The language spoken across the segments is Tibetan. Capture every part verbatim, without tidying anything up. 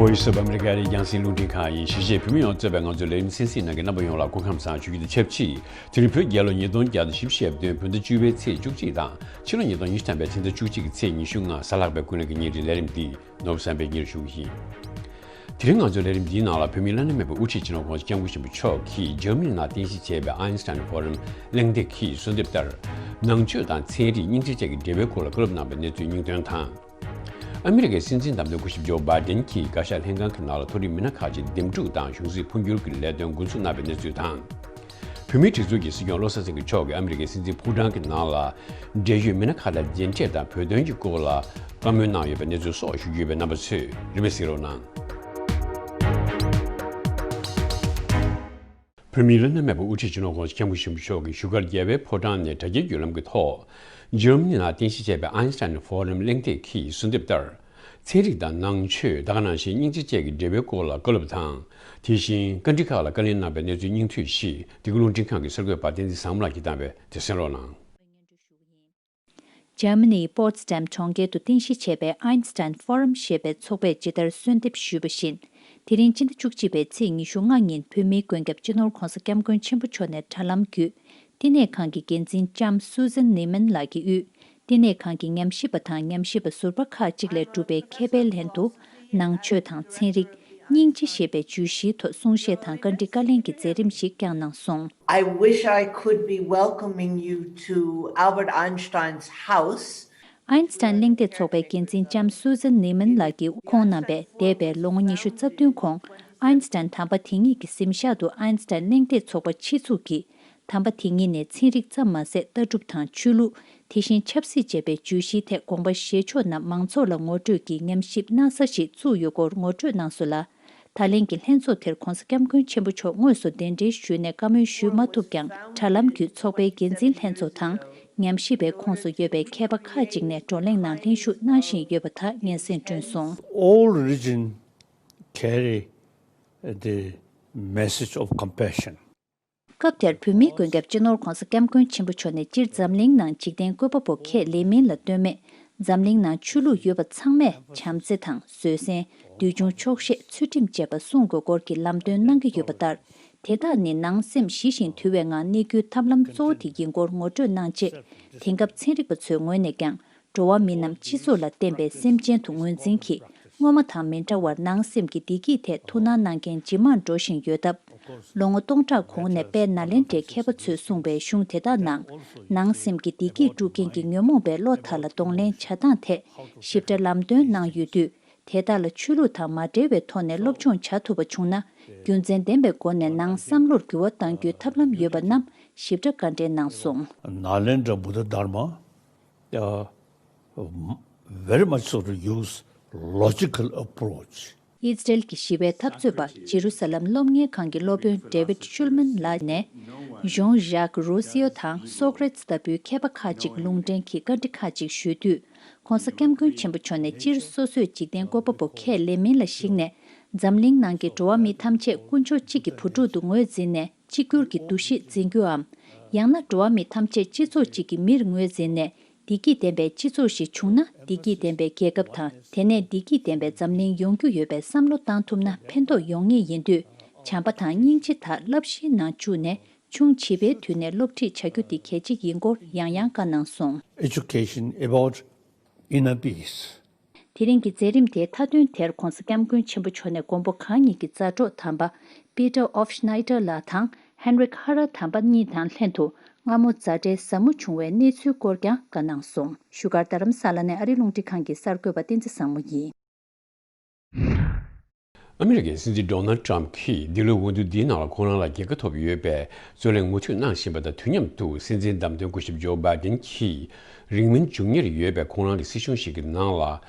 Voice of America ཡི་རྒྱང་སྲིང་རླུང་འཕྲིན་ཁང་ཡིན། གཞིས་བྱེས་བོད་མི་ཡོངས་གཙོས་པའི་ང་ཚོའི་ལས་རིམ་གསན་གཟིགས་གནང་མཁན་རྣམ་པ་ཡོངས་ལ་སྐུ་ཁམས་བཟང་ཞུ་རྒྱུ་དང་ཆབས་ཅིག་དེ་རིང་བོད་རྒྱལ་ལོ་ཉིས་སྟོང་བརྒྱ་དང་བཞི་བཅུ་ཞེ་བདུན་བོད་ཟླ་བཅུ་པའི་ཚེས་བཅུ་གཅིག་དང་ཕྱི་ལོ་ཉིས་སྟོང་ཉི་ཤུ་ཐམ་པའི་ཕྱི་ཟླ་བཅུ་གཅིག་གི་ཚེས་ཉི་ཤུ་ལྔ་གཟའ་ལྷག་པའི་ཀུན་གླེང་གི་ཉིན་རེའི་ལས་རིམ་འདི་ནོར་བུ་བསམ་འཕེལ་གཉེར་ཞུ་གི་ཡིན། དེ་རིང་ང་ཚོའི་ལས་རིམ་འདིའི་ནང་ལ་བོད་མིའི་བླ་ན་མེད་པའི་དབུ་ཁྲིད་སྤྱི་ནོར་༸གོང་ས་༸སྐྱབས་མགོན་ཆེན་པོ་མཆོག་གིས་འཇར་མ་ནི་ནང་རྟེན་གཞི་བྱས་པའི་ཨའིན་སི་ཐན་ཕོ་རམ་གླེང་སྟེགས་ཀྱི་གསོལ་འདེབས་ལྟར། ནང་ཆོས་དང་ཚན་རིག་སྙིང་རྗེ་བཅས་ཀྱི་འབྲེལ་བའི་སྐོར་ལ་བཀའ་སློབ་གནང་བའི་གནས་ཚུལ་སྙིང་དོན་དང་། ཨ་མི་རི་ཀའི་སྲིད་འཛིན་བདམས་ཐོན་སྐུ་ཞབས་ཇོ་བྷའི་ཌེན་གྱིས་བཀའ་ཤག་ལྷན་ཁང་གི་ནང་ལ་མཐོ་རིམ་མི་སྣ་ཁག་ཅིག་འདེམས་སྒྲུག་དང་གཞུང་སྲིད་འཕོ་འགྱུར་གྱི་ལས་དོན་འགོ་འཛུགས་གནང་བའི་གནས་ཚུལ་དང་། བོད་མིའི་སྒྲིག་འཛུགས་ཀྱི་སྲིད་སྐྱོང་བློ་བཟང་སེང་གེ་མཆོག་གིས་ཨ་མི་རི་ཀའི་སྲིད་འཛིན་ཕོ་བྲང་གི་ནང་ལ་འབྲེལ་ཡོད་མི་སྣ་ཁག་དང་མཇལ་འཕྲད་དང་བོད་དོན་གྱི་སྐོར་ལ་བཀའ་མོལ་གནང་ཡོད་པའི་གནས་ཚུལ་སོགས་ཞུ་རྒྱུ་ཡོད་པས་རྣམ་པ་ཚོས་རིན་མེད་གཟིགས་རོགས་གནང་། བོད་མིའི་བླ་ན་མེད་པ་དབུ་ཁྲིད་སྤྱི་ནོར་༸གོང་ས་༸སྐྱབས་མགོན་ཆེན་པོ་མཆོག་གིས་བཞུགས་སྒར་རྒྱལ་བའི་ཕོ་བྲང་ནས་དྲ་རྒྱའི་བརྒྱུད་ལམ་གྱི་ཐོག་འཇར་མ་ནི་ནང་རྟེན་གཞི་བྱས་པའི་ཨའིན་སི་ཐན་ཕོ་རམ་གླེང་སྟེགས་ཀྱི་གསོལ་འདེབས་ལྟར། ཚན་རིག་དང་ནང་ཆོས་ད་ག་ནང་བཞིན་སྙིང་རྗེ་བཅས་ཀྱི་འབྲེལ་བའི་སྐོར་ལ་བཀའ་སློབ་དང་། དེ་བཞིན་བཀའ་འདྲི་ཁག་ལ་བཀའ་ལན་གནང་བའི་གནས་ཚུལ་སྙིང་བསྡུས་ཤིག་འདི་ག་རླུང་འཕྲིན་ཁང་གི་གསར་འགོད་པ་བསྟན་འཛིན་བཟང་མོ་ལགས་ཀྱིས་བཏང་བས་དེ་གསན་རོགས་གནང་། འཇར་མ་ནིའི་པོ་ཏི་སི་ཌམ་གྲོང་ཁྱེར་དུ་རྟེན་གཞི་བྱས་པའི་ཨའིན་སི་ཐན་ཕོ་རམ་ཞེས་པའི་ཚོགས་པས་ཇི་ལྟར་གསོལ་འདེབས་ཞུས་པ་བཞིན། དེ་རིང་སྤྱི་ཟླ་བཅུ་གཅིག་པའི་ཚེས་ཉི་ཤུ་ལྔ་ཉིན་བོད་མིའི་མགོན་སྐྱབས་སྤྱི་ནོར་༸གོང་ས་༸སྐྱབས་མགོན་ཆེན་པོ་མཆོག་ནས་དྲ་ལམ་བརྒྱུད། བསྟི་གནས་ཁང་གི་འགན་འཛིན་ལྕམ་སུ་ཛན་ནི་མན་ལགས་ཀྱིས་དབུས་བསྟི་གནས་ཁང་གི་ཉམས་ཞིབ་པ་དང་ཉམས་ཞིབ་པ་ཟུར་པ་ཁག་ཅིག་ལས་གྲུབ་པའི་མཁས་པའི་ལྷན་དུ། ནང་ཆོས་དང་ཚན་རིག་སྙིང་རྗེ་ཞེས་པའི་བརྗོད་གཞིའི་ཐོག་གསུང་བཤད་དང་བཀའ་འདྲི་བཀའ་ལན་གྱི་མཛད་རིམ་ཞིག་བསྐྱངས་གནང་སོང་། I wish I could be welcoming you to Albert Einstein's house. ཨའིན་སི་ཐན་གླེང་སྟེགས་ཚོགས་པའི་འགན་འཛིན་ལྕམ་སུ་ཛན་ནི་མན་ལགས་ཀྱིས་ཁོང་རྣམ་པས་འདས་པའི་ལོ་ངོ་ཉི་ཤུ་རྩ་བདུན་གོང་ཨའིན་སི་ཐན་དམ་པ་དེ་ཉིད་ཀྱི་གཟིམ་ཤག་ཏུ་ཨའིན་སི་ཐན་གླེང་སྟེགས་ཚོགས་པ་ཕྱི་ཚུགས་ཀྱིས་དམ་པ་དེ་ཉིད་ནས་ཚན་རིག་ཙམ་མ་ཟད་ལྟ་གྲུབ་དང་ཆོས་ལུགས། དེ་བཞིན་ཆབ་སྲིད་ཅེས་པའི་བརྗོད་གཞིའི་ཐད་དགོངས་པ་བཞེས་ཕྱོགས་རྣམས་མང་ཚོགས་ལ་ངོ་སྤྲོད་ཀྱིས་ཉམས་ཞིབ་གནང་ས་ཞིག་བཙུགས་ཡོད་སྐོར་ངོ་སྤྲོད་གནང་སོང་ལ། ད་ལན་གྱི་ལྷན་ཚོགས་དེར་༸གོང་ས་༸སྐྱབས་མགོན་ཆེན་པོ་མཆོག་དངོས་སུ་གདན་འདྲེན་ཞུས་ནས་བཀའ་མོལ་ཞུས་མ་ཐུབ་ཀྱང་། དྲ་ལམ་བརྒྱུད་ཚོགས་པའི་འགན་འཛིན་ལྷན་ཚོགས་དང་ཉམས་ཞིབ་པའི་ཁོངས་སུ་ཡོད་པའི་མཁས་པ་ཁག་ཅིག་ནས་བགྲོ་གླེང་ནང་ལྷན་ཞུགས་གནང་བཞིན་ཡོད་པ་དག་སྙན་སེང་བསྐྲུན་སོང་། All religion carry the message of compassion. སྐབས་དེར་བོད་མིའི་མགོན་སྐྱབས་སྤྱི་ནོར་༸གོང་ས་༸སྐྱབས་མགོན་ཆེན་པོ་མཆོག་ནས་སྤྱིར་འཛམ་གླིང་ནང་འཇིག་རྟེན་བཀོད་པ་པོ་ཁས་ལེན་མིན་ལ་ལྟོས་མེད། འཛམ་གླིང་ནང་ཆོས་ལུགས་ཡོད་པ་ཚང་མས་བྱམས་བརྩེ་དང་བཟོད་བསྲན། འདོད་ཆུང་ཆོག་ཤེས་ཚུལ་ཁྲིམས་བཅས་པ་སྲུང་དགོས་སྐོར་གྱི་ལམ་སྟོན་གནང་གི་ཡོད་པ་ལྟར། དེ་དག་ནི་ནང་སེམས་ཞི་ཞིང་དུལ་བའི་ངང་གནས་རྒྱུའི་ཐབས་ལམ་གཙོ་བོ་དེ་ཡིན་སྐོར་ངོ་སྤྲོད་གནང་རྗེས། དེང་སྐབས་ཚན་རིག་པ་ཚོའི་ངོས་ནས་ཀྱང་། འགྲོ་བ་མི་རྣམས་སྤྱི་ཚོགས་ལ་བརྟེན་པའི་སེམས་ཅན་དུ་ངོས་འཛིན་གྱིས། སྔོན་མ་དང་མི་འདྲ་བར་ནང་སེམས་ཀྱི་བདེ་སྐྱིད་ཐད་ཐུགས་སྣང་གནང་མཁན་ཇེ་མང་འགྲོ་བཞིན་ཡོད་སྟབས། ལོ་ངོ་སྟོང་ཕྲག་གོང་ནས་དཔལ་ནཱ་ལེནྡྲའི་མཁས་པ་ཚོས་གསུངས་པའི་གཞུང་དེ་དག་ནང་། ནང་སེམས་ཀྱི་བདེ་སྐྱིད་དཀྲུག་མཁན་གྱི་ཉོན་མོངས་པའི་བློ་དག་ལ་གདོང་ལེན་བྱ་སྟངས་ཐད་ཞིབ་ཕྲ་ལམ་སྟོན་གནང་ཡོད་དུས། དེ་དག་ལ་ཆོས་ལུགས་དང་མ་འབྲེལ་བའི་ཐོག་ནས་སློབ་སྦྱོང་བྱ་ཐུབ་པ་བྱུང་ན། རྒྱུ་མཚན་ལྡན་པའི་སྒོ་ནས་ནང་བསམ་བློར་འགྱུར་བ་གཏང་རྒྱུའི་ཐབས་ལམ་ཡོད་པ་རྣམས་ཞིབ་ཕྲ་བཀའ་འགྲེལ་གནང་སོང་། Nalendra Buddha Dharma, uh, very much so to use logical approach. ཨི་ཛི་རལ་གྱི་ཞི་བའི་འཐབ་རྩོད་པ་ཇེ་རུ་ས་ལམ་སློབ་གཉེར་ཁང་གི་སློབ་དཔོན་David Shulman ལགས་ནས། Jean-Jacques Rousseau དང་Socrates ལྟ་བུའི་མཁས་པ་ཁག་ཅིག་ལུང་འདྲེན་གྱིས་བཀའ་འདྲི་ཁག་ཅིག་ཞུས་དུས། ༸གོང་ས་༸སྐྱབས་མགོན་ཆེན་པོ་མཆོག་ནས་སྤྱིར་སོ་སོས་འཇིག་རྟེན་བཀོད་པ་པོ་ཁས་ལེན་མིན་ལ་གཞིགས་ནས། འཛམ་གླིང་ནང་གི་འགྲོ་བ་མི་ཐམས་ཅད་དཀོན་མཆོག་གཅིག་གི་བུ་ཕྲུག་ཏུ་ངོས་འཛིན་ནས་གཅིག་གྱུར་གྱི་འདུ་ཤེས་འཛིན་རྒྱུའམ། ཡང་ན་འགྲོ་བ་མི་ཐམས་ཅད་སྤྱི་ཚོགས་གཅིག་གི་མིར་ངོས་འཛིན་ནས། བདེ་སྐྱིད་ལྡན་པའི་སྤྱི་ཚོགས་ཤིག་བྱུང་ན་བདེ་སྐྱིད་ལྡན་པའི་རྒྱལ་ཁབ་དང་། དེ་ནས་བདེ་སྐྱིད་ལྡན་པའི་འཛམ་གླིང་ཡོང་རྒྱུ་ཡོད་པའི་བསམ་བློ་བཏང་ཐུབ་ན་ཕན་ཐོགས་ཡོང་ངེས་ཡིན་དུས། བྱམས་པ་དང་སྙིང་རྗེ་དག་བསླབ་གཞིའི་ནང་བཅུག་ནས། ཆུང་བྱིས་པའི་དུས་ནས་སློབ་ཁྲིད་བྱ་རྒྱུ་དེ་གལ་ཆེ་ཡིན་སྐོར་ཡང་ཡང་བཀའ་གནང་སོང་། Education about inner peace. དེ་རིང་གི་མཛད་རིམ་དེའི་མཐའ་དོན་དེར་༸གོང་ས་༸སྐྱབས་མགོན་ཆེན་པོ་མཆོག་ནས་མགོན་པོ་གང་ཉིད་ཀྱི་མཛའ་གྲོགས་དམ་པ་Peter Hofschneider ལགས་དང་Heinrich Harrer དམ་པ་གཉིས་དང་ལྷན་དུ་སྔ་མོ་མཛའ་འབྲེལ་ཟབ་མོ་བྱུང་བའི་གནས་ཚུལ་སྐོར་ཀྱང་བཀའ་གནང་སོང་། བཞུགས་སྒར་རྡ་རམ་ས་ལ་ནས་ཨ་རི་རླུང་འཕྲིན་ཁང་གི་གསར་འགོད་པ་བསྟན་འཛིན་བཟང་མོ་ཡིན། ཨ་མི་རི་ཀའི་སྲིད་འཛིན་ཌོ་ནལ་ཊམ་གྱིས་འདི་ལོའི་འོས་བསྡུ་འདིའི་ནང་ལ་ཁོང་རང་ལ་རྒྱལ་ཁ་ཐོབ་ཡོད་པའི་རྩོད་གླེང་མུ་མཐུད་གནང་བཞིན་པ་དང་དུས་མཉམ་དུ་སྲིད་འཛིན་བདམས་ཐོན་སྐུ་ཞབས་ཇོ་བྷའི་ཌེན་གྱིས་རིང་མིན་འབྱུང་ཉེར་ཡོད་པའི་ཁོང་རང་གི་སྲིད་གཞུང་ཞིག་གི་ནང་ལ་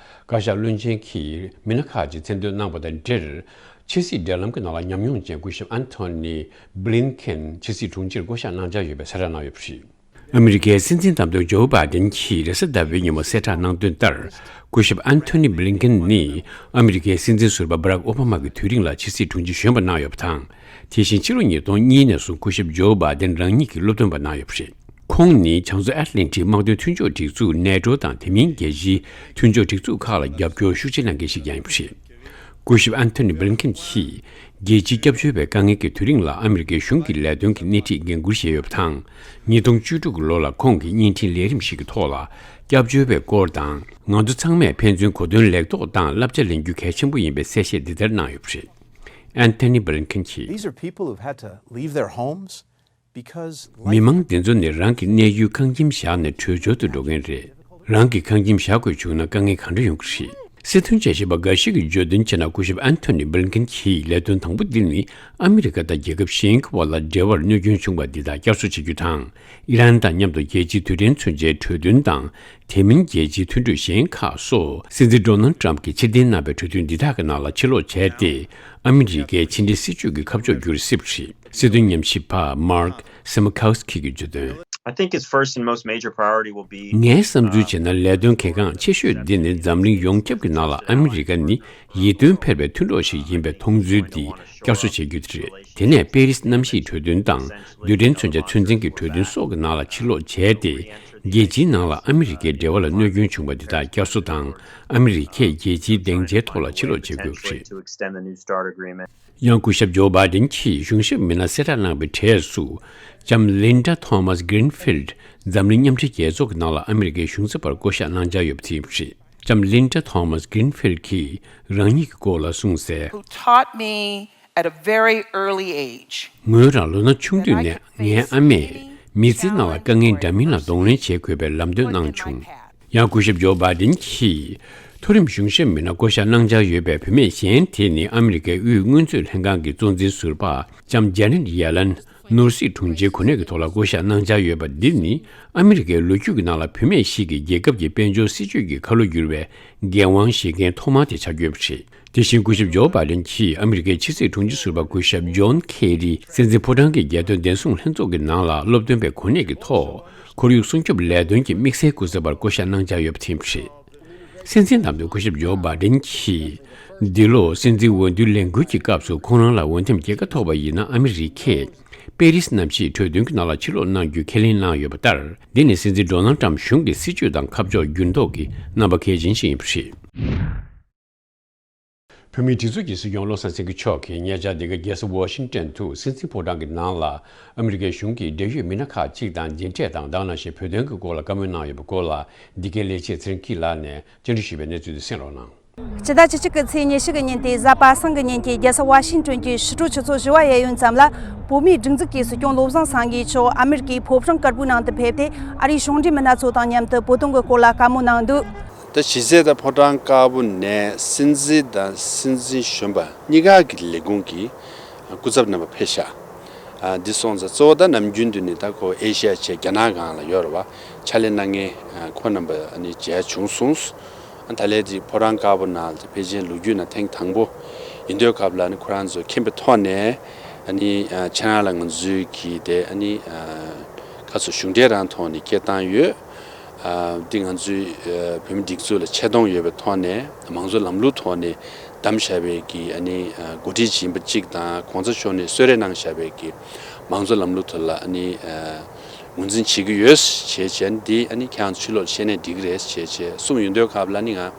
བཀའ་ཤག་བློན་ཆེན་གྱི་མི་སྣ་ཁག་ཅིག་མཚན་འདོན་གནང་བ་དང་འབྲེལ། ཕྱི་སྲིད་འབྲེལ་ལམ་གྱི་ནང་ལ་ཉམས་མྱོང་ཅན་སྐུ་ཞབས་ཨན་ཐོ་ནི་བྷི་ལིན་ཀེན་ཕྱི་སྲིད་དྲུང་ཆེར་བསྐོ་གཞག་གནང་འཆར་ཡོད་པའི་གསལ་བསྒྲགས་གནང་ཡོད་པ་རེད། ཨ་མི་རི་ཀའི་སྲིད་འཛིན་བདམས་ཐོན་ཇོ་བྷའི་ཌེན་གྱིས་རེས་གཟའ་ཟླ་བའི་ཉིན་མོ་གསལ་བསྒྲགས་གནང་དོན་ལྟར། སྐུ་ཞབས་ཨན་ཐོ་ནི་བྷི་ལིན་ཀེན་ནི་ཨ་མི་རི་ཀའི་སྲིད་འཛིན་ཟུར་པ་བྷ་རག་ཨོ་བྷ་མ་གི་དུས་རིང་ལ་ཕྱི་སྲིད་དྲུང་ཆེ་གཞོན་པ་གནང་ཡོད་པ་དང་། དེ་བཞིན་ཕྱི་ལོ་ཉིས་སྟོང་གཉིས་ནས་བཟུང་སྐུ་ཞབས་ཇོ་བྷའི་ཌེན་རང་ཉིད་ཀྱི་སློབ་སྟོན་པ་གནང་ཡོད་པ་རེད། ཁོང་ནི་བྱང་མཚོ་ཨེཊ་ལན་ཊིག་དམག་དོན་མཐུན་ཕྱོགས་སྒྲིག་འཛུགས་ནེ་ཊོ་དང་དེ་མིན་རྒྱལ་སྤྱིའི་མཐུན་ཕྱོགས་སྒྲིག་འཛུགས་ཁག་ལ་རྒྱབ་སྐྱོར་ཤུགས་ཆེ་གནང་མཁན་ཞིག་ཀྱང་ཡིན་པ་རེད། སྐུ་ཞབས་ཨན་ཐོ་ནི་བྷི་ལིན་ཁིན་གྱིས་རྒྱལ་སྤྱིའི་སྐྱབས་བཅོལ་བའི་དཀའ་ངལ་གྱི་དུས་རིང་ལ་ཨ་མི་རི་ཀའི་གཞུང་གི་ལས་དོན་གྱི་སྣེ་ཁྲིད་འགན་འཁུར་བཞེས་ཡོད་པ་དང་། ཉིས་སྟོང་བཅུ་དྲུག་གི་ལོ་ལ་ཁོང་གིས་བརྙན་འཕྲིན་ལས་རིམ་ཞིག་གི་ཐོག་ལ་སྐྱབས་བཅོལ་བའི་སྐོར་དང་། ང་ཚོ་ཚང་མས་ཕན་ཚུན་གོ་དོན་ལེགས་རྟོགས་དང་བསླབ་བྱ་ལེན་རྒྱུ་གལ་ཆེན་པོ་ཡིན་པའི་གསལ་བཤད་འདི་ལྟར་གནང་ཡོད་པ་རེད། ཨན་ཐོ་ནི་བྷི་ལིན་ཁིན་གྱིས། These are people who've had to leave their homes because life མི་མང་འདི་ཚོ་ནི་རང་གི་གནས་ཡུལ་ཁང་ཁྱིམ་བཞག་ནས་བྲོས་བྱོལ་དུ་འགྲོ་མཁན་རེད། རང་གི་ཁང་ཁྱིམ་བཞག་དགོས་བྱུང་ན་དཀའ་ངལ་གང་འདྲ་ཡོང་གི་རེད། སྲིད་དོན་དཔྱད་ཞིབ་པ་འགའ་ཞིག་གིས་བརྗོད་དོན་བྱས་ན། སྐུ་ཞབས་ཨན་ཐོ་ནི་བྷི་ལིན་ཁིན་གྱི་ལས་དོན་དང་པོ་འདི་ནི་ཨ་མི་རི་ཀ་དང་རྒྱལ་ཁབ་གཞན་གྱི་བར་ལ་འབྲེལ་བར་གནོད་སྐྱོན་བྱུང་བ་འདི་དག་བསྐྱར་གསོ་བྱེད་རྒྱུ་དང་། ཨི་རན་དང་མཉམ་དུ་རྒྱལ་སྤྱིའི་རྡུལ་ཕྲན་མཚོན་ཆའི་གྲོས་མཐུན་དང་། དེ་མིན་རྒྱལ་སྤྱིའི་མཐུན་གྲོས་གཞན་ཁག་སོགས། སྲིད་འཛིན་ཌོ་ནལ་ཏྲམ་གྱིས་ཕྱིར་འཐེན་གནང་བའི་གྲོས་མཐུན་འདི་དག་གི་ནང་ལ་ཕྱིར་ལོག་བྱས་ཏེ། ཨ་མི་རི་ཀའི་ཕྱི་འབྲེལ་སྲིད་ཇུས་ཀྱི་ཁ་ཕྱོགས་བསྒྱུར་སྲིད་པ་རེད། སྲིད་དོན་ཉམས་ཞིབ་པ་Mark Simakowsky གིས་བརྗོད་དོན། I think its first and most major priority will be ངའི་བསམ་ཚུལ་བྱས་ན། ལས་དོན་གལ་འགངས་ཆེ་ཤོས་འདི་ནི་འཛམ་གླིང་ཡོངས་ཁྱབ་ཀྱི་ནང་ལ་ཨ་མི་རི་ཀ་ནི་ཡིད་རྟོན་འཕེར་བའི་མཐུན་གྲོགས་ཤིག་ཡིན་པའི་མཐོང་ཚུལ་འདི་བསྐྱར་གསོ་བྱེད་རྒྱུ་དེ་རེད། དེ་ནས་པེ་རིས་གནམ་གཤིས་གྲོས་མཐུན་དང་རྡུལ་ཕྲན་མཚོན་ཆ་ཚོད་འཛིན་གྱི་གྲོས་མཐུན་སོགས་ཀྱི་ནང་ལ་ཕྱིར་ལོག་བྱས་ཏེ། རྒྱལ་སྤྱིའི་ནང་ལ་ཨ་མི་རི་ཀའི་འབྲེལ་བ་ལ་གནོད་སྐྱོན་བྱུང་བ་འདི་དག་བསྐྱར་གསོ་དང་། ཨ་མི་རི་ཀས་རྒྱལ་སྤྱིའི་སྡིངས་ཆའི་ཐོག་ལ་ཕྱིར་ལོག་བྱེད་དགོས་པ་རེད། ཡང་སྐུ་ཞབས་ཇོ་བྷའི་ཌེན་གྱིས་གཞུང་ཞབས་མི་སྣ་གསལ་བསྒྲགས་གནང་བའི་གྲས་སུ། ལྕམ་ལིན་ཌ་ཐོ་མཱས་གྷི་རིན་ཕིལ་ཌི་འཛམ་གླིང་མཉམ་འབྲེལ་རྒྱལ་ཚོགས་ཀྱི་ནང་ལ་ཨ་མི་རི་ཀའི་གཞུང་ཚབ་པར་བསྐོ་གཞག་གནང་འཆར་ཡོད་པ་དེ་ཡིན་པ་རེད། ལྕམ་ལིན་ཌ་ཐོ་མཱས་གྷི་རིན་ཕིལ་ཌི་གྱིས་རང་ཉིད་ཀྱི་སྐོར་ལ་གསུངས་གསལ། Who taught me at a very early age ངོས་རང་ལོ་ན་ཆུང་དུས་ནས་ངའི་ཨ་མས་མི་ཚེའི་ནང་ལ་དཀའ་ངལ་འདྲ་མིན་ལ་གདོང་ལེན་བྱེད་དགོས་པའི་ལམ་སྟོན་གནང་བྱུང་། ཡང་སྐུ་ཞབས་ཇོ་བྷའི་ཌེན་གྱིས་མཐོ་རིམ་གཞུང་ཞབས་མི་སྣ་བསྐོ་གཞག་གནང་འཆར་ཡོད་པའི་བུད་མེད་གཞན་དེ་ནི་ཨ་མི་རི་ཀའི་དབུས་དངོས་མཛོད་ལྷན་ཁང་གི་གཙོ་འཛིན་ཟུར་པ་ལྕམ་ཇེ་ནེཊ་ཡེ་ལན། ནོར་སྲིད་དྲུང་ཆེའི་གོ་གནས་ཀྱི་ཐོག་ལ་བསྐོ་གཞག་གནང་འཆར་ཡོད་པ་འདི་ནི་ཨ་མི་རི་ཀའི་ལོ་རྒྱུས་ཀྱི་ནང་ལ་བུད་མེད་ཞིག་གིས་རྒྱལ་ཁབ་ཀྱི་དཔལ་འབྱོར་སྲིད་ཇུས་ཀྱི་ཁ་ལོ་བསྒྱུར་བའི་འགན་དབང་བཞེས་མཁན་ཐོག་མ་དེ་ཆགས་ཀྱི་ཡོད་པ་རེད། དེ་བཞིན་སྐུ་ཞབས་ཇོ་བྷའི་ཌེན་གྱིས་ཨ་མི་རི་ཀའི་ཕྱི་སྲིད་དྲུང་ཆེ་ཟུར་པ་སྐུ་ཞབས་ཇོན་ཁེ་རི་སྲིད་འཛིན་ཕོ་བྲང་གི་རྒྱལ་དོན་བདེ་སྲུང་ལྷན་ཚོགས་ཀྱི་ནང་ལ་སློབ་སྟོན་པའི་གོ་གནས་ཀྱི་ཐོག་ཁོར་ཡུག་སྲུང་སྐྱོབ་ལས་དོན་གྱི་དམིགས་བསལ་སྐུ་ཚབ་པར་བསྐོ་གཞག་གནང་འཆར་ཡོད་པ་དེ་ཡིན་པ་རེད། སྲིད་འཛིན་བདམས་ཐོན་སྐུ་ཞབས་ཇོ་བྷའི་ཌེན་གྱིས་འདི་ལོ་སྲིད་འཛིན་འོས་བསྡུའི་ལས་འགུལ་གྱི་སྐབས་སུ་ཁོང་རང་ལ་འོས་འདེམས་རྒྱལ་ཁ་ཐོབ་པ་ཡིན་ན། ཨ་མི་རི་ཀས་པེ་རིས་གནམ་གཤིས་གྲོས་མཐུན་གྱི་ནང་ལ་ཕྱིར་ལོག་གནང་རྒྱུའི་ཁས་ལེན་གནང་ཡོད་པ་ལྟར། འདི་ནི་སྲིད་འཛིན་ཌོ་ནལ་ཏྲམ་གཞུང་གི་སྲིད་ཇུས་དང་ཁ་ཕྱོགས་འགྱུར་ལྡོག་གི་རྣམ་པ་གལ་ཆེན་ཞིག་ཡིན་པ་རེད། བོད་མིའི་སྒྲིག་འཛུགས་ཀྱི་སྲིད་སྐྱོང་བློ་བཟང་སེང་གེ་མཆོག་གིས་ཉེ་ཆར་འདི་ག་རྒྱལ་ས་ཝ་ཤིང་ཏན་དུ་སྲིད་འཛིན་ཕོ་བྲང་གི་ནང་ལ་ཨ་མི་རི་ཀའི་གཞུང་གི་འབྲེལ་ཡོད་མི་སྣ་ཁག་ཅིག་དང་མཇལ་འཕྲད་དང་། དེ་ནང་བཞིན་བོད་དོན་གྱི་སྐོར་ལ་བཀའ་མོལ་གནང་ཡོད་པའི་སྐོར་ལ། འདི་གའི་ལས་བྱེད་ཚེ་རིང་སྐྱིད་ལགས་ནས་བཅར་འདྲི་ཞུས་པའི་གནས་ཚུལ་དེ་གསན་རོགས་གནང་། སྤྱི་ཟླ་བཅུ་གཅིག་གི་ཚེས་ཉི་ཤུ་གི་ཉིན་ཏེ་གཟའ་པ་སངས་ཀྱི་ཉིན་གྱི་རྒྱལ་ས་ཝ་ཤིང་ཏོན་གྱི་ཕྱི་དྲོ་ཆུ་ཚོད་བཞི་པ་གཡས་གཡོན་ཙམ་ལ། བོད་མིའི་སྒྲིག་འཛུགས་ཀྱི་སྲིད་སྐྱོང་བློ་བཟང་སེང་གེ་མཆོག་ཨ་མི་རི་ཀའི་ཕོ་བྲང་དཀར་པོའི་ནང་དུ་ཕེབས་ཏེ། ཨ་རིའི་གཞུང་འབྲེལ་མི་སྣ་ཚོ་དང་མཉམ་དུ་བོད་དོན་གྱི་སྐོར་ལ་བཀའ་མོལ་གནང་འདུག་ད་གཞི་རྩའི་ད་ཕོ་བྲང་དཀར་པོ་ནས་སྲིད་འཛིན་དང་སྲིད་འཛིན་གཞོན་པ་གཉིས་ཀ་གི་ལས་ཁུངས་ཀྱི་སྐུ་ཚབ་རྣམ་པ་ཕེབས་ཤག་ཨ། འདི་སོང་ཙང་གཙོ་བོ་ད་ནམ་རྒྱུན་དུ་ནི་ད་ཁོ་ཨེ་ཤི་ཡ་བྱས་རྒྱ་ནག་སྒང་ལ་ཡོད་རེད་བ། ཕྱག་ལས་གནང་མཁན་ཨ་ཁོ་རྣམ་པ་ཨ་ནི་མཇལ་བྱུང་སོང་། ཨ། ད་ལན་འདི་ཕོ་བྲང་དཀར་པོ་ནང་ལ་ཕལ་ཆེར་ལོ་རྒྱུས་ནང་ཐེངས་དང་པོ་ཡིན་དུས་སྐབས་ལ་ནི་ཁོ་རང་ཚོ་མཁྱེན་པའི་ཐོག་ནས་ཨ་ནི་ཨ་ཁྱེད་རང་ལ་ང་ཚོའི་གི་དེ་ཨ་ནི་ཨ་ཁ་སོ་གཞུང་འབྲེལ་རང་ཐོག་ནས་སྐད་བཏང་ཡོད། ཨ། འདི་ང་ཚོའི་ཨ་བོད་མི་སྒྲིག་འཛུགས་ལ་ཆེ་མཐོང་ཡོད་པའི་ཐོག་ནས་མང་གཙོ་ལམ་ལུགས་ཐོག་ནས་བདམས་བཞག་པའི་གི་ཨ་ནི་ཨ་འགོ་ཁྲིད་ཅིག་ཡིན་པ་གཅིག་དང་། གོང་ས་མཆོག་ནས་གསོལ་རས་གནང་བཞག་པའི་གི་མང་གཙོ་ལམ་ལུགས་ཐོག་ལ་ཨ་ནི་ཨ་ངོས་འཛིན་བྱེད་ཀྱི་ཡོད་ཞེས་བྱས་ནས། འདི་ཨ་ནི་ཁྱེད་རང་ཚོ་ཕྱི་ལོགས་བཤད་ནས་འགྲིག་གི་རེད་ཞེས་བྱས་གསུངས་ཡོང་དུས་སྐབས་ལ་ནི་ང་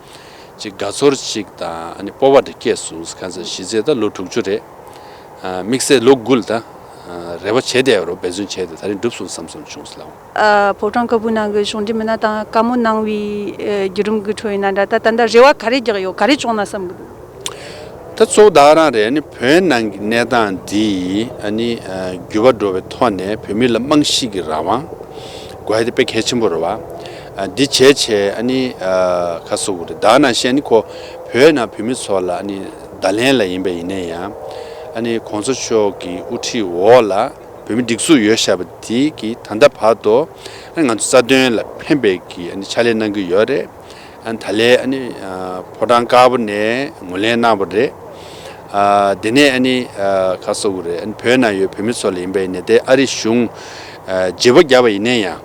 ཅིག་དགའ་ཚོར་ཅིག་དང་ཨ་ནི་སྤོབས་པ་འདྲ་སྐྱེས་སོང་། གང་ཟེར་གཞི་རྩའི་ད་ལོ་དྲུག་ཅུ་རེད། ཨ། དམིགས་བསལ་ལོ་དགུ་ལ་ད་ཨ་རེ་བ་བྱས་བསྡད་རོགས། འབད་བརྩོན་བྱས་ཏེ་ད་རིང་འགྲུབ་སོང་བསམ་སོང་བྱུང་སོང་ལགས། ཨ། ཕོ་བྲང་དཀར་པོའི་ནང་གི་གཞུང་འབྲེལ་མི་སྣ་དང་བཀའ་མོལ་གནང་བའི་ཨ་བརྒྱུད་རིམ་གྱི་ཁྲོད་ཡིན་ན་འདྲ། ད་ད་ལྟ་རེ་བ་ག་རེ་རྒྱག་ཡོད། ག་རེ་བྱུང་ན་བསམ་གྱི་འདུག་ད་གཙོ་བོ་ད་ག་རང་རེད། ཨ་ནི་བོད་ནང་གི་གནས་སྟངས་འདི་ཨ་ནི་ཨ་འགྱུར་བ་འགྲོ་བའི་ཐོག་ནས་བོད་མི་ལ་རྨང་གཞི་གི་རང་དབང་དགོས་ཡ་དེ་དཔེ་གལ་ཆེན་པོ་རེད་བ། ཨ། འདི་བྱས་བྱས་ཨ་ནི་ཨ་ག་རེ་ཟེར་དགོས་རེད། ད་ག་ནང་བཞིན་ཨ་ནི་ཁོ་བོད་ནང་བོད་མི་ཚོ་ལ་ཨ་ནི་བརྡ་ལན་ལ་ཡིན་པ་ཡིན་ན་ཡང་། ཨ་ནི་གོང་ས་མཆོག་གི་དབུ་ཁྲིད་འོག་ལ་བོད་མི་སྒྲིག་འཛུགས་ཡོད་བཞག་པ་དེ་གི་ད་ལྟ་བར་དུ་ཨ་ནི་ང་ཚོ་རྩ་དོན་ལ་ཕན་པའི་གི་ཨ་ནི་ཕྱག་ལས་གནང་གི་ཡོད་རེད། ཨ་ནི་ད་ལན་ཨ་ནི་ཨ་ཕོ་བྲང་དཀར་པོ་ནས་ངོས་ལེན་གནང་བ་རེད། ཨ། དེ་ནས་ཨ་ནི་ཨ་ག་རེ་ཟེར་དགོས་རེད། ཨ་ནི་བོད་ནང་ཡོད་བོད་མི་ཚོ་ལ་ཡིན་པ་ཡིན་ན། དེ་ཨ་རི་གཞུང་ཨ་བརྗེ་པོ་བརྒྱབ་པ་ཡིན་ན་ཡང་།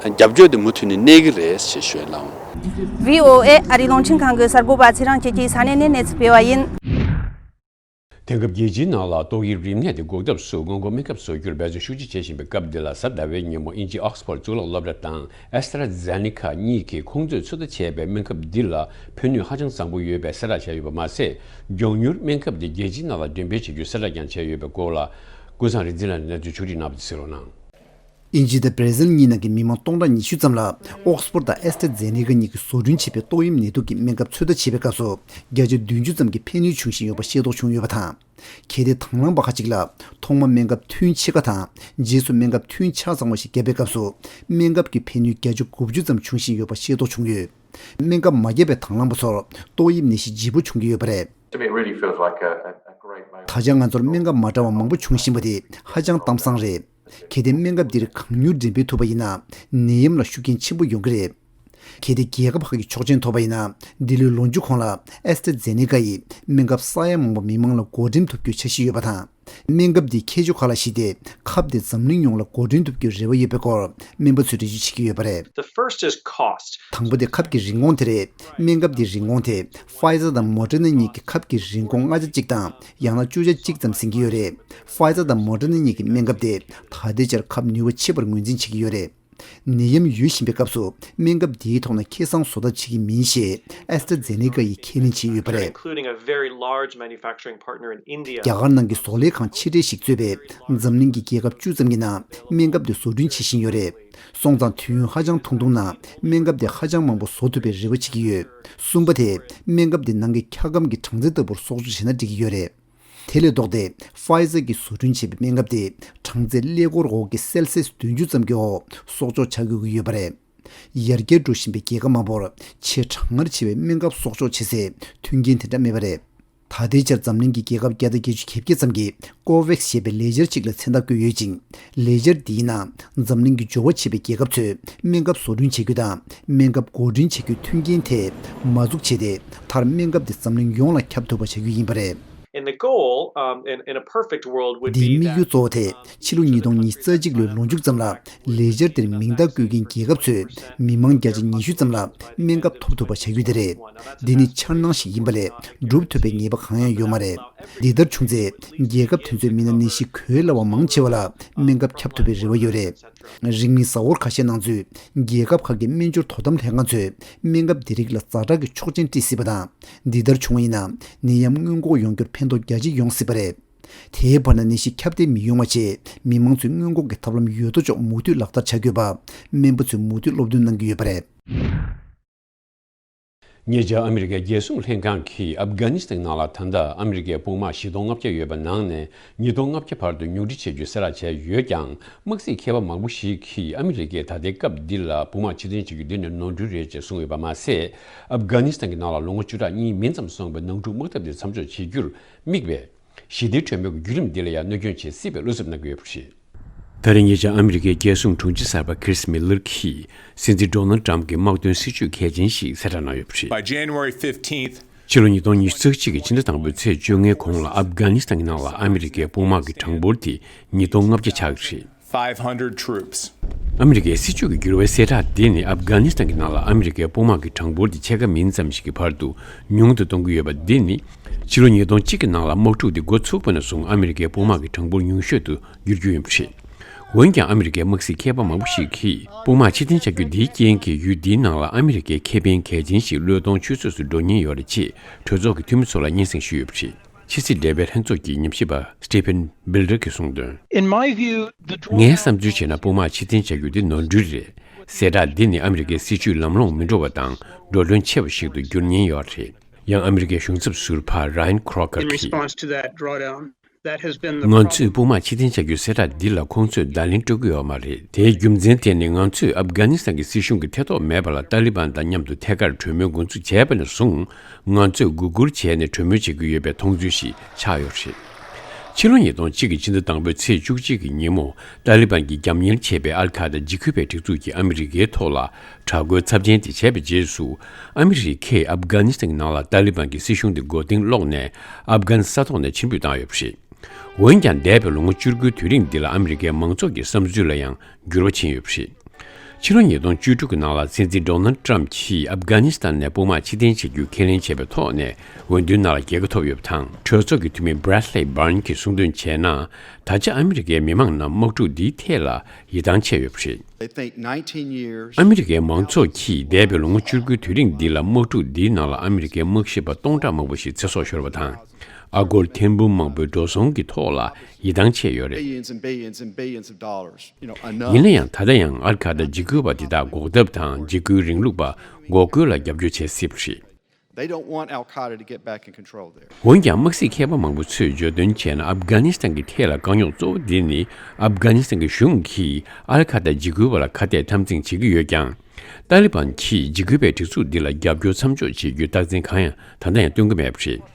ཨ། རྒྱབ་སྐྱོར་དེ་མུ་མཐུད་ནས་གནས་ཀྱི་རེད་ཞེས་ཞུ་ཡ་ལགས། བྷི་ཨོ་ཨེ་ཨ་རིའི་རླུང་འཕྲིན་ཁང་གི་གསར་འགོད་པ་ཚེ་རིང་སྐྱིད་ཀྱིས་ས་གནས་ནས་གནས་ཚུལ་སྤེལ་བ་ཡིན། དེང་སྐབས་རྒྱལ་སྤྱིའི་ནང་ལ་ཏོག་དབྱིབས་རིམས་ནད་དེ་འགོག་ཐབས་སུ་སྔོན་འགོག་སྨན་ཁབ་བཟོ་རྒྱུར་འབད་བརྩོན་ཤུགས་ཆེ་བྱེད་བཞིན་པའི་སྐབས་འདི་ལ། གཟའ་ཟླ་བའི་ཉིན་མོ་དབྱིན་ཇིའི་ཨོག་སི་ཕོར་གཙུག་ལག་སློབ་གྲྭ་དང་ཨེ་སི་ཏྲ་ཛེ་ནེ་ཀ་གཉིས་ཀྱིས་ཁོང་ཚོས་ཚོད་ལྟ་བྱས་པའི་སྨན་ཁབ་འདི་ལ་ཕན་ནུས་ཧ་ཅང་བཟང་པོ་ཡོད་པའི་གསལ་བསྒྲགས་བྱས་ཡོད་པ་མ་ཟད། མགྱོགས་མྱུར་སྨན་ཁབ་འདི་རྒྱལ་སྤྱིའི་ནང་ལ་འགྲེམས་སྤེལ་བྱེད་རྒྱུའི་གསལ་བསྒྲགས་ཀྱང་བྱས་ཡོད་པའི་སྐོར་ལ། ཀུན་བཟང་རིག་འཛིན་ལགས་ནས་གནས་ཚུལ་ཕྱོགས་སྒྲིག་གནང་བ་དེ་གསན་རོགས་གནང་། དབྱིན་ཇི་དང་བྷར་ཟིལ་གཉིས་ནང་གི་མི་མང་སྟོང་ཕྲག་ཉི་ཤུ་ཙམ་ལ་ཨོག་སི་ཕོར་དང་ཨེ་སི་ཏྲ་ཛེ་ནེ་ཀ་གཉིས་ཀྱིས་བཟོ་སྐྲུན་བྱས་པའི་ཏོག་དབྱིབས་ནད་དུག་གི་སྨན་ཁབ་ཚོད་ལྟ་བྱེད་པའི་སྐབས་སུ། བརྒྱ་ཆ་བདུན་ཅུ་ཙམ་གྱི་ཕན་ནུས་བྱུང་བཞིན་ཡོད་པ་ཤེས་རྟོགས་བྱུང་ཡོད་པ་དང་། གལ་ཏེ་དང་བླངས་པ་ཁག་ཅིག་ལ་ཐོག་མ་སྨན་ཁབ་ཐུན་ཕྱེད་ཀ་དང་རྗེས་སུ་སྨན་ཁབ་ཐུན་ཆ་ཚང་བ་ཞིག་བརྒྱབ་པའི་སྐབས་སུ། སྨན་ཁབ་ཀྱི་ཕན་ནུས་བརྒྱ་ཆ་དགུ་བཅུ་ཙམ་འབྱུང་བཞིན་ཡོད་པ་ཤེས་རྟོགས་བྱུང་ཡོད། སྨན་ཁབ་མ་བརྒྱབ་པའི་དང་བླངས་པ་ཚོར་ཏོག་དབྱིབས་ནད་གཞི་ལྗིད་པོ་བྱུང་གི་ཡོད་པ་རེད། To me, it really feels like a, a, a great moment. ད་ཆ་ང་ཚོར་སྨན་ཁབ་མ་འདྲ་བ་མང་པོ་འབྱུང་བཞིན་པ་དེ་ཧ་ཅང་གཏམ་བཟང་རེད། གལ་ཏེ་སྨན་ཁབ་འདིར་གང་མྱུར་འགྲེམས་སྤེལ་ཐུབ་པ་ཡིན་ན། ནད་ཡམས་ལ་ཤུགས་རྐྱེན་ཆེན་པོ་ཡོང་གི་རེད། གལ་ཏེ་རྒྱལ་ཁབ་ཁག་གིས་ཆོག་མཆན་ཐོབ་པ་ཡིན་ན། འདི་ལོའི་ལོ་མཇུག་གོང་ལ་ཨེ་སི་ཏྲ་ཛེ་ནེ་ཀ་ཡིས་སྨན་ཁབ་ས་ཡ་མང་པོ་མི་མང་ལ་བགོ་འགྲེམས་ཐུབ་རྒྱུའི་འཆར་གཞི་ཡོད་པ་དང་། སྨན་ཁབ་འདིའི་ཁྱད་ཆོས་ཁག་ལ་གཞིགས་ཏེ། ཁབ་དེ་འཛམ་གླིང་ཡོངས་ལ་བགོ་འགྲེམས་ཐུབ་རྒྱུའི་རེ་བ་ཡོད་པའི་སྐོར་སྨན་པ་ཚོས་འགྲེལ་བརྗོད་བྱེད་ཀྱི་ཡོད་པ་རེད། The first is cost. དང་པོ་དེ་ཁབ་ཀྱི་རིན་གོང་དེ་རེད། སྨན་ཁབ་འདིའི་རིན་གོང་དེ་ཕ་ཡི་ཛར་དང་མོ་ཌར་ན་གཉིས་ཀྱི་ཁབ་ཀྱི་རིན་གོང་ལྔ་ཆ་གཅིག་དང་ཡང་ན་བཅུ་ཆ་གཅིག་ཙམ་ཟིན་གྱི་ཡོད་རེད། ཕ་ཡི་ཛར་དང་མོ་ཌར་ན་གཉིས་ཀྱི་སྨན་ཁབ་དེ་ད་ལྟའི་ཆར་ཁབ་ནུས་པ་ཆེ་བར་ངོས་འཛིན་བྱེད་ཀྱི་ཡོད་རེད། ནད་ཡམས་ཡོད་བཞིན་པའི་སྐབས་སུ་སྨན་ཁབ་འདིའི་ཐོག་ན་ཁེ་བཟང་བཟོ་ཐབས་བྱེད་ཀྱི་མིན་ཞེས་ཨེ་སི་ཏྲ་ཛེ་ནེ་ཀ་ཡིས་ཁས་ལེན་བྱས་ཡོད་པ་རེད། Including a very large manufacturing partner in India. རྒྱ་གར་ནང་གི་བཟོ་ལས་ཁང་ཆེ་གྲས་ཤིག་གཙོས་པའི་འཛམ་གླིང་གི་རྒྱལ་ཁབ་བཅུ་ཙམ་གྱི་ནང་སྨན་ཁབ་དེ་བཟོ་སྐྲུན་བྱེད་བཞིན་ཡོད་རེད། སོང་ཙང་དུས་ཡུན་ཧ་ཅང་ཐུང་ཐུང་ནང་སྨན་ཁབ་དེ་ཧ་ཅང་མང་པོ་བཟོ་ཐུབ་པའི་རེ་བ་བྱེད་ཀྱི་ཡོད། གསུམ་པ་དེ་སྨན་ཁབ་དེ་ནང་གི་འཁྱག་སྒམ་གྱི་གྲངས་ཚད་ལྟ་བུར་གསོག་འཇོག་བྱས་ན་འགྲིག་གི་ཡོད་རེད། དེ་ལས་ལྡོག་སྟེ་ཕ་ཡི་ཛར་གྱིས་བཟོ་སྐྲུན་བྱས་པའི་སྨན་ཁབ་དེ་གྲངས་ཚད་ཀླད་ཀོར་འོག་གི་སེལ་སི་ཡས་བདུན་ཅུ་ཙམ་གྱི་འོག་གསོག་འཇོག་བྱ་དགོས་ཀྱི་ཡོད་པ་རེད། ཡར་རྒྱས་འགྲོ་བཞིན་པའི་རྒྱལ་ཁབ་མང་པོར་ཆེས་གྲང་ངར་ཆེ་བའི་སྨན་ཁབ་གསོག་འཇོག་བྱེད་སའི་མཐུན་རྐྱེན་དེ་འདྲ་མེད་པ་རེད། ད་ལྟའི་ཆར་འཛམ་གླིང་གི་རྒྱལ་ཁབ་བརྒྱ་དང་བརྒྱད་ཅུ་གྱ་བརྒྱད་ཙམ་གྱིས་ཀོ་ཝེག་སི་ཞེས་པའི་ལས་འཆར་ཅིག་ལ་མཚན་རྟགས་བཀོད་ཡོད་ཅིང་། ལས་འཆར་འདིའི་ནང་འཛམ་གླིང་གི་འབྱོར་བ་ཆེ་བའི་རྒྱལ་ཁབ་ཚོས་སྨན་ཁབ་བཟོ་སྐྲུན་བྱེད་རྒྱུ་དང་སྨན་ཁབ་བགོ་སྐྲུན་བྱེད་རྒྱུའི་མཐུན་རྐྱེན་དེ་མ་འཛུགས་བྱས་ཏེ། མཐར་སྨན་ཁབ་དེ་འཛམ་གླིང་ཡོངས་ལ་ཁྱབ་ཐུབ་པ་བྱ་རྒྱུ་ཡིན་པ་རེད། And the goal, um, in, in a perfect world would འདིའི་be དམིགས་ཡུལ་that གཙོ་བོ་དེ་ཕྱི་ལོ་ཉིས་སྟོང་ཉི་ཤུ་རྩ་གཅིག་ལོའི་ལོ་མཇུག་ཙམ་ལ་ལས་འཆར་དེར་མིང་རྟགས་བཀོད་མཁན་རྒྱལ་ཁབ་ཚོས་མི་མང་བརྒྱ་ཆ་ཉི་ཤུ་ཙམ་ལ་སྨན་ཁབ་ཐོབ་ཐུབ་པ་བྱ་རྒྱུ་དེ་རེད། འདི་ནི་འཆར་སྣང་ཞིག་ཡིན་པ་ལས་འགྲུབ་ཐུབ་པའི་ངེས་པ་གང་ཡང་ཡོད་མ་རེད། འདི་ལྟར་བྱུང་ཚེ་རྒྱལ་ཁབ་དེ་ཚོའི་མི་སྣ་ནད་གཞི་འགོས་སླ་བ་མང་ཆེ་བ་ལ་སྨན་ཁབ་ཁྱབ་ཐུབ་པའི་རེ་བ་ཡོད་རེད། རིང་མིན་གཟའ་འཁོར་ཁ་ཤས་ནང་ཚུད་རྒྱལ་ཁབ་ཁག་གི་སྨན་སྦྱོར་དོ་དམ་ལྷན་ཁང་ཚོས་སྨན་ཁབ་འདི་རིགས་ལ་ཛ་དྲག་གི་ཆོག་མཆན་སྤྲད་སྲིད་པ་དང་། འདི་ལྟར་བྱུང་བ་ཡིན་ན་ནད་ཡམས་སྔོན་འགོག་ཡོང་རྒྱུར་ཕན་ཐོགས་རྒྱ་ཆེ་ཡོང་སྲིད་པ་རེད། དེའི་བར་ན་ནད་གཞི་ཁྱབ་གདལ་མི་ཡོང་བ་ཆེད་མི་མང་ཚོས་སྔོན་འགོག་གི་ཐབས་ལམ་ཡོད་དོ་ཅོག་མུ་མཐུད་ལག་བསྟར་བྱ་དགོས་པ་སྨན་པ་ཚོས་མུ་མཐུད་སློབ་སྟོན་གནང་གི་ཡོད་པ་རེད། ཉེ་ཆར་ཨ་མི་རི་ཀའི་རྒྱལ་སྲུང་ལྷན་ཁང་གིས་ཨབ་གྷ་ནི་སི་ཐན་ནང་ལ་ད་ལྟ་ཨ་མི་རི་ཀའི་དཔུང་དམག་བཞི་སྟོང་ལྔ་བརྒྱ་ཡོད་པ་ནང་ནས་ཉིས་སྟོང་ལྔ་བརྒྱ་བར་དུ་ཉུང་འཕྲི་བྱེད་རྒྱུའི་གསལ་བསྒྲགས་བྱས་ཡོད་ཀྱང་། དམག་སྲིད་མཁས་པ་མང་པོ་ཞིག་གིས་ཨ་མི་རི་ཀས་ད་ལྟའི་སྐབས་འདི་ལ་དཔུང་དམག་ཕྱིར་འཐེན་བྱ་རྒྱུ་འདི་ནི་ནོར་འཁྲུལ་རེད་ཅེས་གསུངས་ཡོད་པ་མ་ཟད། ཨབ་གྷ་ནི་སི་ཐན་གྱི་ནང་ལ་ལོ་ངོ་བཅུ་ཕྲག་གཉིས་མིན་ཙམ་སོང་བའི་ནང་འཁྲུག་དམག་འཐབ་དེ་མཚམས་འཇོག་བྱེད་རྒྱུར་དམིགས་པའི་ཞི་བདེའི་གྲོས་མོལ་གྱི་བརྒྱུད་རིམ་འདི་ལ་ཡང་གནོད་སྐྱོན་བྱེད་སྲིད་པའི་བློ་འཚབ་གནང་གི་ཡོད་པ་རེད། ད་རེས་ཉེ་ཆར་ཨ་མི་རི་ཀའི་རྒྱལ་སྲུང་དྲུང་ཆེ་གསར་པ་ཁྲིས་མི་ལར་གྱིས་སྲིད་འཛིན་ཌོ་ནལ་ཊམ་གྱི་དམག་དོན་སྲིད་ཇུས་གལ་ཆེན་ཞིག་གསལ་བསྒྲགས་གནང་ཡོད་པ་རེད། By January fifteenth, ཕྱི་ལོ་ཉིས་སྟོང་ཉི་ཤུ་རྩ་གཅིག་གི་ཕྱི་ཟླ་དང་པོའི་ཚེས་བཅོ་ལྔའི་གོང་ལ་ཨབ་གྷ་ནི་སི་ཐན་གྱི་ནང་ལ་ཨ་མི་རི་ཀའི་དཔུང་དམག་གི་གྲངས་འབོར་དེ་ཉིས་སྟོང་ལྔ་བརྒྱ་ཆགས་ཀྱི་རེད། Five hundred troops. ཨ་མི་རི་ཀའི་སྲིད་ཇུས་ཀྱི་འགྱུར་བའི་གསལ་བསྒྲགས་འདི་ནི་ཨབ་གྷ་ནི་སི་ཐན་གྱི་ནང་ལ་ཨ་མི་རི་ཀའི་དཔུང་དམག་གི་གྲངས་འབོར་དེ་ཕྱེད་ཀ་མིན་ཙམ་ཞིག་གི་བར་དུ་ཉུང་དུ་གཏོང་གི་ཡོད་པ་འདི་ནི། ཕྱི་ལོ་ཉིས་སྟོང་གཅིག་གི་ནང་ལ་དམག་འཁྲུག་འདི་འགོ་ཚུགས་པ་ནས་བཟུང་ཨ་མི་རི་ཀའི་དཔུང་དམག་གི་གྲངས་འབོར་ཉུང་ཤོས་སུ་འགྱུར་རྒྱུ་ཡིན་པ་རེད། འོན་ཀྱང་ཨ་མི་རི་ཀའི་དམག་སྲིད་མཁས་པ་མང་པོ་ཞིག་གིས་དཔུང་དམག་ཕྱིར་འཐེན་བྱ་རྒྱུ་འདིའི་རྐྱེན་གྱིས་ཡུལ་འདིའི་ནང་ལ་ཨ་མི་རི་ཀའི་ཁེ་ཕན་གལ་ཆེན་ཞིག་བློས་གཏོང་ཆུད་ཟོས་སུ་འགྲོ་ཉེན་ཡོད་རེད་ཅེས་གྲོས་ཚོགས་ཀྱི་འཐུས་མི་ཚོ་ལ་སྙན་སེང་ཞུས་ཡོད་པ་རེད། ཕྱི་སྲིད་འབྲེལ་བའི་ལྷན་ཚོགས་ཀྱི་ཉམས་ཞིབ་པ་སི་ཊི་ཕན་བིལ་ཌར་གྱིས་གསུངས་དོན། In my view, the draw ངས་བསམ་ཚུལ་བྱས་ན་དཔུང་དམག་ཕྱིར་འཐེན་བྱ་རྒྱུ་འདི་ནོར་འཁྲུལ་རེད། གསལ་བསྒྲགས་འདི་ནི་ཨ་མི་རི་ཀའི་སྲིད་ཇུས་ལམ་ལྷོང་མི་འགྲོ་བ་དང་འགྲོ་གྲོན་ཆེ་བ་ཞིག་ཏུ་འགྱུར་ཉེན་ཡོད་རེད། ཡང་ཨ་མི་རི་ཀའི་གཞུང་ཚབ་ཟུར་པ་ར་ཡན་ཁོ་རོ་ཀར་གྱིས། In response to that drawdown, that has been the ང་ཚོས་དཔུང་དམག་ཕྱིར་འཐེན་བྱ་རྒྱུའི་གསལ་བསྒྲགས་འདི་ལ་ཁོང་ཚོས་བརྡ་ལན་སྤྲོད་ཀྱི་ཡོད་མ་རེད། དེའི་རྒྱུ་མཚན་དེ་ནི་ང་ཚོས་ཨབ་གྷ་ནི་སི་ཐན་གྱི་སྲིད་གཞུང་གི་ཐེ་གཏོགས་མེད་པ་ལ་ཏཱ་ལི་བན་དང་མཉམ་དུ་ཐད་ཀར་གྲོས་མོལ་འགོ་འཛུགས་བྱས་པ་ནས་བཟུང་། ང་ཚོས་སྒུག་སྒུར་བྱས་ནས་གྲོས་མོལ་བྱེད་ཀྱི་ཡོད་པའི་མཐོང་ཚུལ་ཞིག་ཆགས་ཡོད་པ་རེད། ཕྱི་ལོ་ཉིས་སྟོང་གཅིག་གི་ཕྱི་ཟླ་དང་པོའི་ཚེས་བཅུ་གཅིག་གི་ཉིན་མོ་ཏཱ་ལི་བན་གྱིས་རྒྱབ་གཉེར་བྱས་པའི་ཨལ་ཁ་ད་འཇིགས་སྐུལ་བའི་སྒྲིག་འཛུགས་ཀྱིས་ཨ་མི་རི་ཀའི་ཐོག་ལ་དྲག་རྒོལ་ཚབས་ཆེན་དེ་བྱས་པའི་རྗེས་སུ། ཨ་མི་རི་ཀས་ཨབ་གྷ་ནི་སི་ཐན་གྱི་ནང་ལ་ཏཱ་ལི་བན་གྱི་སྲིད་གཞུང་དེ་མགོ་རྟིང་སློག་ནས་ཨབ་གྷན་ས་ཐོག་ནས་ཕྱིར་འབུད་བཏང་ཡོད་པ་རེད། འོན་ཀྱང་འདས་པའི་ལོ་ངོ་བཅུ་དགུའི་དུས་རིང་འདི་ལ་ཨ་མི་རི་ཀའི་མང་ཚོགས་ཀྱི་བསམ་ཚུལ་ལ་ཡང་འགྱུར་བ་ཕྱིན་ཡོད་པ་རེད། ཕྱི་ལོ་ཉིས་སྟོང་བཅུ་དྲུག་གི་ནང་ལ་སྲིད་འཛིན་ཌོ་ནལ་ཊམ་གྱིས་ཨབ་གྷ་ནི་སི་ཐན་ནས་དཔུང་དམག་ཕྱིར་འཐེན་བྱེད་རྒྱུ་ཁས་ལེན་བྱས་པའི་ཐོག་ནས་འོས་བསྡུའི་ནང་ལ་རྒྱལ་ཁ་ཐོབ་ཡོད་པ་དང་། གྲོས་ཚོགས་ཀྱི་འཐུས་མི་Bradley Byrne གྱིས་གསུངས་དོན་བྱས་ན། ད་ཆ་ཨ་མི་རི་ཀའི་མི་མང་རྣམས་དམག་འཁྲུག་འདིའི་ཐད་ལ་ཡིད་ཐང་ཆད་ཡོད་པ་རེད། They think nineteen years ཨ་མི་རི་ཀའི་མང་ཚོགས་ཀྱིས་འདས་པའི་ལོ་ངོ་བཅུ་དགུའི་དུས་རིང་འདི་ལ་དམག་འཁྲུག་འདིའི་ནང་ལ་ཨ་མི་རི་ཀའི་དམག་ཞིབ་པ་སྟོང་ཕྲག་མང་པོ་ཞིག་ཚེ་སྲོག་ཤོར་བ་དང་། ཨ་སྒོར་ཐེར་འབུམ་མང་པོའི་འགྲོ་སོང་གི་ཐོག་ལ་ཡིད་ཐང་ཆད་ཡོད་རེད། Billions and billions and billions of dollars. You know, enough. ཡིན་ན་ཡང་ད་ལྟ་ཡང་ཨལ་ཁ་ད་འཇིགས་སྐུལ་བ་དེ་དག་འགོག་ཐབས་དང་འཇིགས་སྐུལ་རིང་ལུགས་པ་འགོག་རྒོལ་ལ་རྒྱབ་སྐྱོར་བྱེད་སྲིད་པ་རེད། They don't want Al Qaeda to get back in control there. འོན་ཀྱང་དམག་སྲིད་མཁས་པ་མང་པོ་ཚོས་བརྗོད་དོན་བྱས་ན། ཨབ་གྷ་ནི་སི་ཐན་གྱི་ཐད་ལ་དཀའ་རྙོག་གཙོ་བོ་འདི་ནི། ཨབ་གྷ་ནི་སི་ཐན་གྱི་གཞུང་གིས་ཨལ་ཁ་ད་འཇིགས་སྐུལ་བ་ལ་ཁ་གཏད་དམ་འཛིན་བྱེད་ཀྱི་ཡོད་ཀྱང་། ཏཱ་ལི་བན་གྱིས་འཇིགས་སྐུལ་བའི་སྒྲིག་འཛུགས་འདི་ལ་རྒྱབ་སྐྱོར་མཚམས་འཇོག་བྱེད་རྒྱུའི་རྟགས་མཚན་གང་ཡང་ད་ལྟ་ཡང་སྟོན་གྱི་མེད་པ་རེད།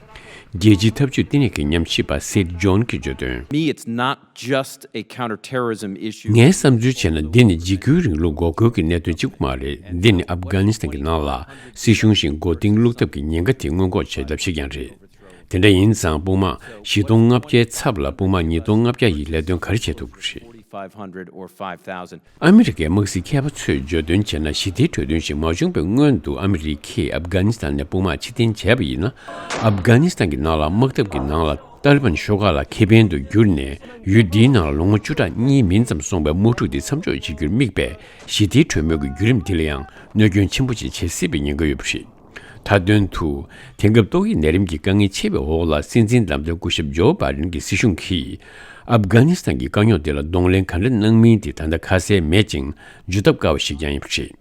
རྒྱལ་སྤྱིའི་འཐབ་ཇུས་ལྟེ་གནས་ཀྱི་ཉམས་ཞིབ་པ་སིད་ཇོན་གྱིས་བརྗོད་དོན། Me, it's not just a counterterrorism issue. ངས་བསམ་ཚུལ་བྱས་ན། འདི་ནི་འཇིགས་སྐུལ་རིང་ལུགས་འགོག་རྒོལ་གྱི་གནད་དོན་གཅིག་པུ་མ་རེད། འདི་ནི་ཨབ་གྷ་ནི་སི་ཐན་གྱི་ནང་ལ་སྲིད་གཞུང་ཞིག་མགོ་རྟིང་བླུག་ཐབས་ཀྱི་ཉེན་ཁ་དེ་སྔོན་འགོག་བྱེད་ཐབས་ཤིག་ཀྱང་རེད། དེ་འདྲ་ཡིན་ཙང་དཔུང་དམག་བཞི་སྟོང་ལྔ་བརྒྱའི་ཚབ་ལ་དཔུང་དམག་ཉིས་སྟོང་ལྔ་བརྒྱ་ཡིས་ལས་དོན་ག་རེ་བྱེད་ཐུབ་ཀྱི་རེད། Forty-five hundred or five thousand. ཨ་མི་རི་ཀའི་དམག་སྲིད་མཁས་པ་ཚོས་བརྗོད་དོན་བྱས་ན། ཞི་བདེའི་གྲོས་མཐུན་ཞིག་མ་བྱུང་བའི་སྔོན་དུ་ཨ་མི་རི་ཀས་ཨབ་གྷ་ནི་སི་ཐན་ནས་དཔུང་དམག་ཕྱིར་འཐེན་བྱས་པ་ཡིན་ན། ཨབ་གྷ་ནི་སི་ཐན་གྱི་ནང་ལ་དམག་འཐབ་ཀྱི་ནང་ལ་ཏཱ་ལི་བན་ཤོག་ཁག་ལ་ཁེ་ཕན་དུ་གྱུར་ནས། ཡུལ་འདིའི་ནང་ལ་ལོ་ངོ་བཅུ་ཕྲག་གཉིས་མིན་ཙམ་སོང་བའི་དམག་འཁྲུག་འདི་མཚམས་འཇོག་བྱེད་རྒྱུར་དམིགས་པའི་ཞི་བདེའི་གྲོས་མོལ་གྱི་བརྒྱུད་རིམ་འདི་ལ་ཡང་གནོད་སྐྱོན་ཆེན་པོ་ཅིག་བྱེད་སྲིད་པའི་ཉེན་ཁ་ཡོད་པ་རེད། མཐའ་དོན་དུ། དེང་སྐབས་ཏོག་དབྱིབས་ནད་རིམས་ཀྱི་དཀའ་ངལ་ཆེ་བའི་འོག་ལ། སྲིད་འཛིན་བདམས་ཐོན་སྐུ་ཞབས་ཇོ་བྷའི་ཌེན་གྱི་སྲིད་གཞུང་གིས་ཨབ་གྷ་ནི་སི་ཐན་གྱི་དཀའ་རྙོག་དེ་ལ་གདོང་ལེན་ག་འདྲ་གནང་མིན་དེ་ད་ལྟ་ཁ་གསལ་མེད་ཅིང་། འཇུ་ཐབས་དཀའ་བ་ཞིག་ཀྱང་ཡིན་པ་རེད།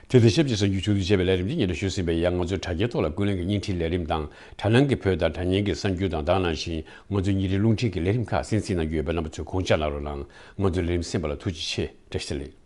དེ་དང་ཆབས་ཅིག་གསར་འགྱུར་ཆུང་དུ་བྱས་པའི་ལས་རིམ་དེ་སྙན་སྒྲོན་ཞུས་ཟིན་པས། ཡང་ང་ཚོའི་དྲ་རྒྱའི་ཐོག་ལ་ཀུན་གླེང་གི་བརྙན་འཕྲིན་ལས་རིམ་དང་། དྲ་ནང་གི་བོད་དང་དྲ་བརྙན་གྱི་གསར་འགྱུར་དང་། ད་ག་ནང་བཞིན་ང་ཚོའི་ཉིན་རེའི་རླུང་འཕྲིན་གྱི་ལས་རིམ་ཁག་གསན་གཟིགས་གནང་རྒྱུ་ཡོད་པས། རྣམ་པ་ཚོས་དགོངས་འཇགས་གནང་རོགས་གནང་། ང་ཚོའི་ལས་རིམ་གསན་པ་ལ་ཐུགས་རྗེ་ཆེ། བཀྲ་ཤིས་བདེ་ལེགས།